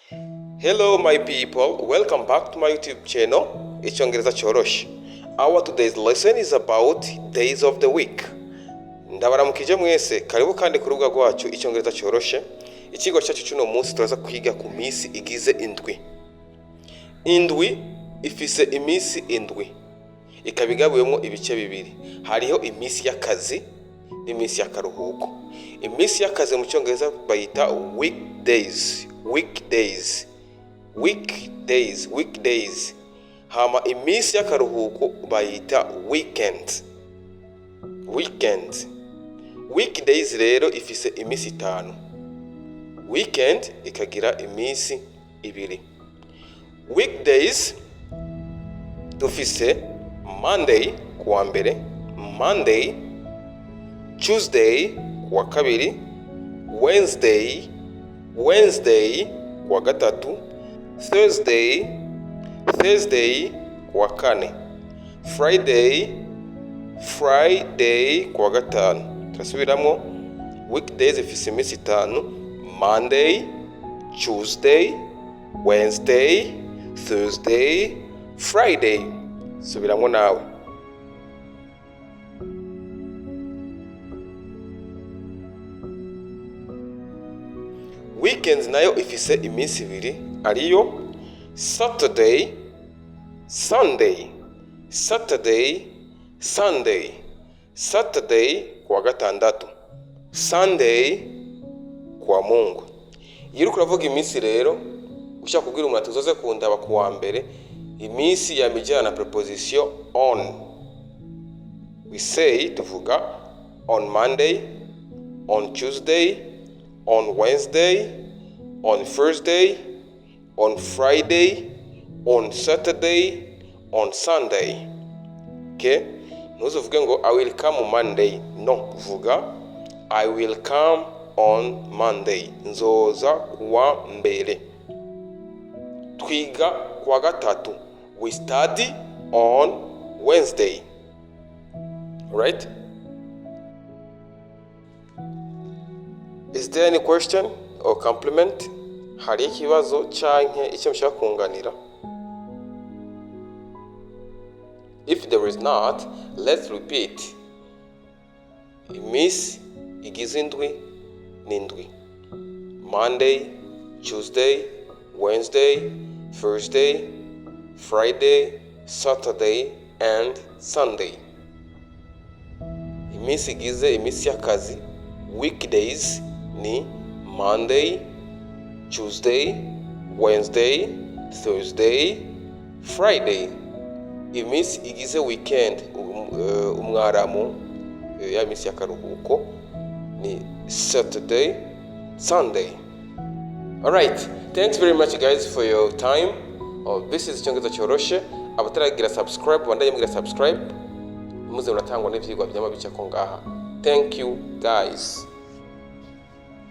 Hello my people, welcome back to my YouTube channel, Icyongereza Cyoroshe. Our today's lesson is about days of the week. Ndabaramukije mwese, karibu kandi ku rubuga rwacu Icyongereza Cyoroshe. Ikigo cyacu cy'uno munsi turaza kwiga ku minsi igize indwi. Indwi ifise iminsi indwi, ikaba igabuyemo ibice bibiri. Hariho iminsi y'akazi n'iminsi y'akaruhuko. Iminsi y'akazi mu Cyongereza bayita weekdays, weekdays, weekdays, weekdays. Hama iminsi y'akaruhuko bayita weekend, weekend. Weekdays rero ifise iminsi itanu, weekend ikagira iminsi ibiri. Weekdays dufise Monday, kuwa mbere, Monday, Tuesday, kuwa kabiri, Wednesday, Wednesday, kuwa gatatu, Thursday, Thursday, kuwa kane, Friday, Friday, kuwa gatanu. Turasubiramo: weekdays ifise iminsi itanu: Monday, Tuesday, Wednesday, Thursday, Friday. Subiramo nawe. Weekends nayo ifise iminsi ibiri, ariyo Saturday, Sunday, Saturday, Sunday. Saturday kuwa gatandatu, Sunday kuwa Mungu. Iyo uriko uravuga iminsi rero, ushaka kubwira umuntu ati uzoze kundaba kuwa mbere, iminsi yamijyana na preposition on. We say, tuvuga on Monday, on Tuesday, on Wednesday, on Thursday, on Friday, on Saturday, on Sunday. Okay, ntuzuvuge ngo "I will come Monday". No, vuga "I will come on Monday", nzoza kuwa mbere. Twiga kuwa gatatu, we study on Wednesday, right? Is there any question or compliment? Hari ikibazo canke icyo mushaka kunganira? If there is not, let's repeat. Iminsi igize indwi ni indwi: Monday, Tuesday, Wednesday, Thursday, Friday, Saturday and Sunday. Iminsi igize iminsi y'akazi, weekdays, ni Monday, Tuesday, Wednesday, Thursday, Friday. Iminsi igize weekend, umwaramu, ya minsi y'akaruhuko, ni Saturday, Sunday. Alright, thanks very much guys for your time. Oh, this is Icyongereza Cyoroshe. Abataragira subscribe, bandanye mugira subscribe, muze muratangwa n'ivyigwa vyama bicako ngaha. Thank you guys.